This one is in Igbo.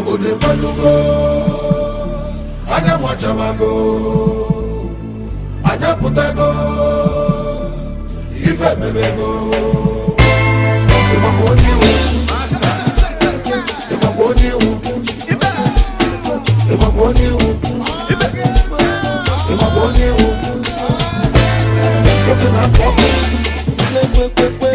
Obodo ekwelugo, anya nwachabago, anya pụtago, ife mebego. Ịgbakwa onye iwu, ịgbakwa onye iwu, ịgbakwa onye iwu, ịgbakwa onye iwu. Oge na-apụ ọkụ. Kwekwe.